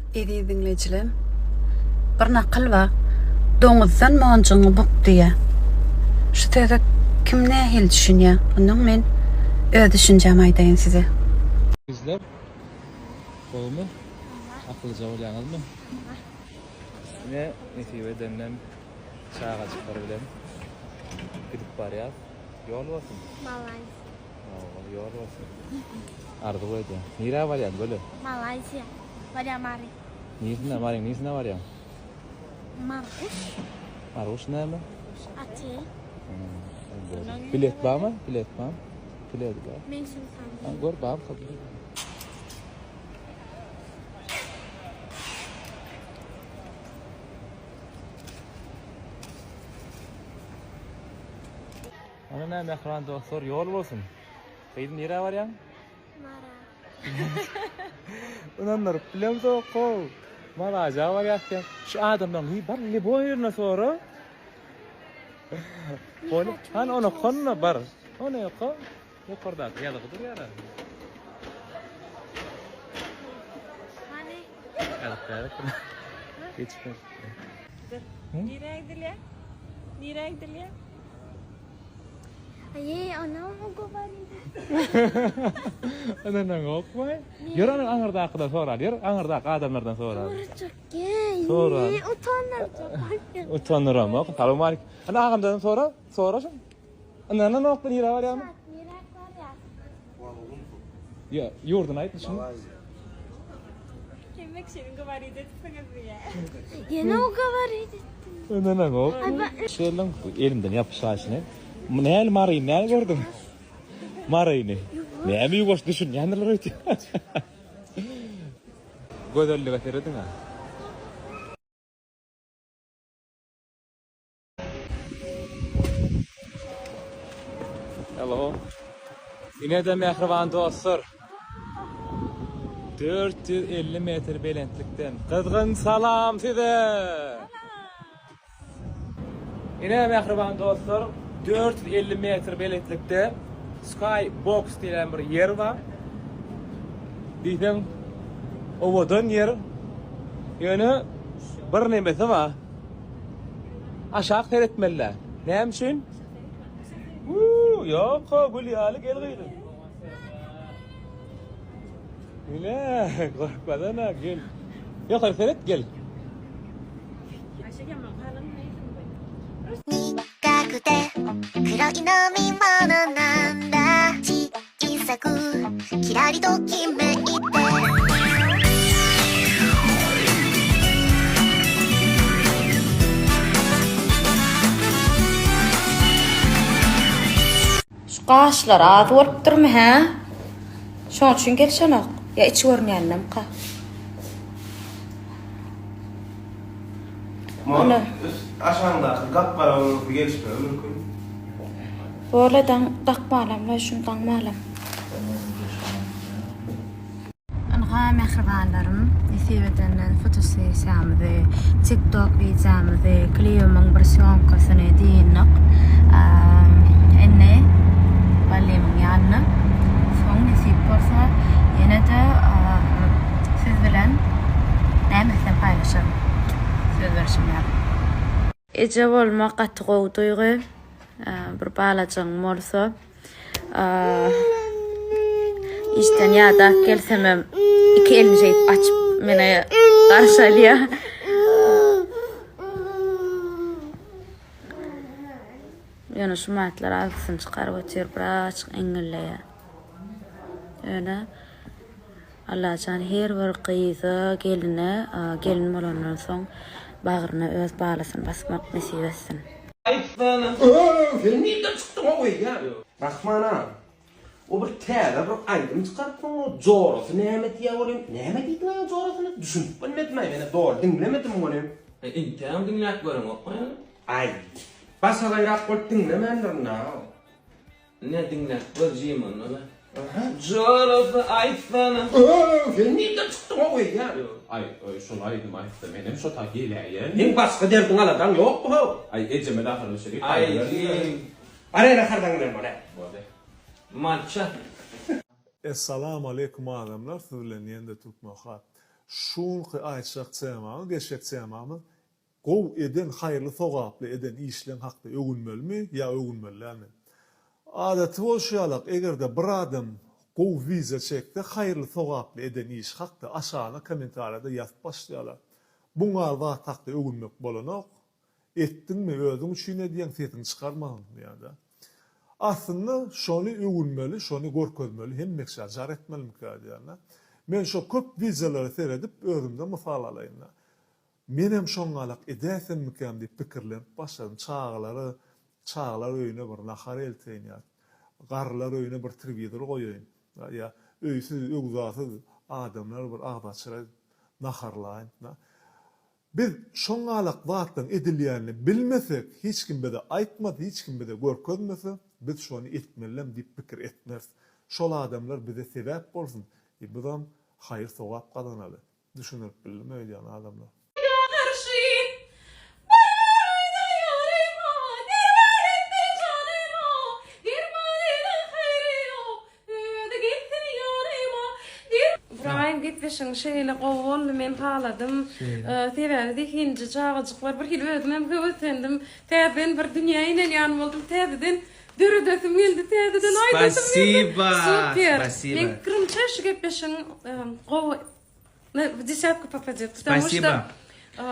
Eziz diňleýjilerim, bir nakyl bar, Doňuzdan monjugyňy buk diýýär. Şu söze kim nähili düşünýär? Ondan men öz düşünjämi aýdaýyn size. Gyzlar gowumy? Akyllyja bolýaňyzmy? Ine nesip edenden çagajyklar bilen gidip barýas. Ýol bolsun. Malaýziýa. Hawa, ýol bolsun. Arzuw edýän. Nirä barýaň Göle? Malaýziýa. Barýan Mary. Niresine Maryň niresine barýaň? Marguş. Marguş näme? Otel. Bilet barmy? Bilet barmy? Bilet bar. Meň sumkamda. Ha, gör bar. Ana näme mähriban dostlar, ýol bolsun. Gyzym nirä barýaň? Mara. Ynandyryp bilemzok-ow. Maraja barýas diýýän. Şu adamlaryň hi bar liboý ýerine sora. Hany, hany ony okanma bar. Ony oka. Ýokardaky ýazgy durýar-a. Hany? Ýazyp bärik. Geçip ber. Nirä gidilýär? Nirä gidilýär? Aý, onam ugowaridi. Ynanaňokmy? Ýör ana aňyrdakydan soraly, ýör aňyrdaky adamlardan soraly. Sorajak gel. Sora. Utandyrjak. Utandyramok. Salowmalik. Ana agamdan sora, sora şuny. Ynananokmy nirä barýamy? Nirä barýas? Ýa, ýurduny aýt şuny. Hemme kişini gowarit edipsiňiz diýýär. Ýene ugowarit etdim. Ynanaňok. Şu eliň elimden ýapyşaýşyny. Näl Maryny näl gördüň? Maryny. Näme ýuwaş düşünýändirler öýdýän. Gözellige serediň-ä. Hello. Ine-de mähriban dostlar. 450 metr belentlikden gyzgyn salam size. Ine mähriban dostlar, 450 metr belentlikde Sky Box diýlen bir ýer bar. Diýseň owadan ýer. Ýöne bir nemesi bar. Aşak seretmeli-dä. Näme üçin? Wuu, ýok-a, gül ýaly gel gyzym. Ine, gorkmasana, gel. Ýokary seret, gel. Şu gaşlar az bolupdyrmy hä? Şoň üçin gelişenok. Ýa içi görünýändemka? Ony üst aşagyňdaky gap-gara bolmasy gelişmegi mümkin. Bole daň dakmalam we şuny daňmalam. Ynha mähribanlarym nesip edenden fotosessiýamyzy, TikTok wideomyzy, klibimiň bir sýomkasyny dyndyk. Indi Ballymyň ýanyna. Soň nesip bolsa ýene-de siz bilen näme etsem paýlaşaryn. Söz berşim ýaly. Eje bolmak gaty gowy duýgy. Bir balajygyň bolsa. Işden ýadap gelsemem iki elini şeýdip açyp meni garşy alýar. Ýöne şu matlar agzysyny çykaryp otyr, birazajyk eňňilleýär. Ýöne Allajan her bir gyza, geline, gelin bolandan soň bagryna öz balasyny basmak nesip etsin. Aýtsana. Ööw sen nirden çykdyň o eýýäm. Rahman aga o bir täze bir aýdym çykarypsyň o jorasy näme diýýä welin näme diýdiň aýol jorasyna düşünip bilmedim aý menä doly diňlemedim welin. E intägem diňläp göreňokmy ýa? Aý başagaýrak bolup diňlemändirin aga. Ine diňläp gör jim onda-da. Jorasy aýtsana. Ööw sen nirden çykdyň how eýýäm. Aý şol aýdymy aýtsa menem şo ta geläýen. Seň başga derdiň aladaň ýokmy how. Aý ejeme nahar bişirip Aý jim. Bar ene nahardan bilen bol-ä. Boldy. Matça. Essalamu aleýkum adamlar siz bilen ýene-de Türkmen Hat. Şunky aýtjak temamyz, geçjek temamyz gowy eden haýyrly sogaply eden işleň hakda öwünmelimi ýa öwünmeli dälmi? Adaty bolşy ýalak egerde bir adam gowy wideo çekse haýyrly sogaply eden işi hakda aşagyna kommentariýada ýazyp başlaýarlar. Buňňal zat hakda öwünmek bolanok. Etdiňmi özüň üçin edýäň sesiňi çykarmagyn diýýärde. Aslynda şony öwünmeli şony görkezmeli hemmekşä jar etmelimikä diýýän-de. Men şo köp wideolara seredip özümden mysal alaýyn-da. Menem şoňňalak edäýsemmikäm diýip pikirlenip başladym. Çagalara çagalar öýüne bir nahar elteýin ýa garrylar öýüne bir telewizor goýaýyn ýa öýsüz öwzasyz adamlara bir agzaçara naharlaýyn. Biz şoňňalak zatlaryň edilýänini bilmesek, hiç kim bize aýtmasa, hiç kim bize görkezmese, biz şony etmelem diýip pikir etmeris. Şol adamlar bize sebäp bolsun, bizam haýyr-sogap gazanaly. Düşündirip bildim öýdýän adamlar. Garşy Barada ýaryma, derman etdi janyma, Dermanynyň haýry ýok, özi gelsin ýanyma, der. Ybraýym gepleşigiň şeýle gowy boldy men haladym. Sebäbi zehinli çagajyklar bir hili özümem höweslendim. Täzeden bir dünýä inen ýaly boldum. Täzeden döredesim geldi täzeden aýdasym geldi. Spasiba. Super. Spasiba. Meň pikirimçe şu gepleşigiň gowy в десятку попадет. Потому Спасибо.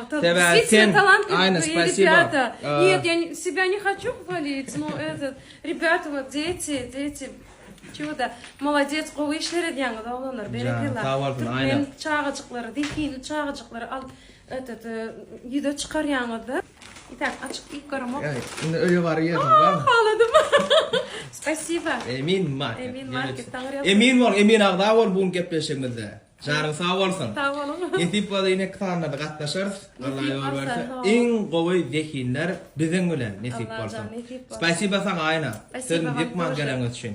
что Sebäbi действительно sen талантливые Aýna spasiba. ребята. Нет, я не- себя не хочу хвалить, но этот, ребята, вот дети, дети, чудо. Молодец, gowy işler edýäňiz oglanlar, berekella. sag bolsun, Türkmen Aýna. çagajyklary, zehinli çagajyklary alyp, этот, e, ýüze çykarýaňyz-da. Итак, açyk iýip göremok. Ýa, indi öýe baryp ýersiň, barmy? Haladym. Spasiba. Emin market. Emin market, taňry Emin bol, emin agza bol bu gün gepleşigimizde. Janyň sag bolsun. Sag boluň. Nesip bolsa ýene sanlarda gatnaşarys. Allah Nesip ýol bolsa, berse. hawa. Iň gowy zehinler biziň bilen nesip Allajan bolsun. nesip bolsa. Spasiba saňa Aýna. Spasiba Sözümizi vam ýykman тоже. geleniňiz üçin.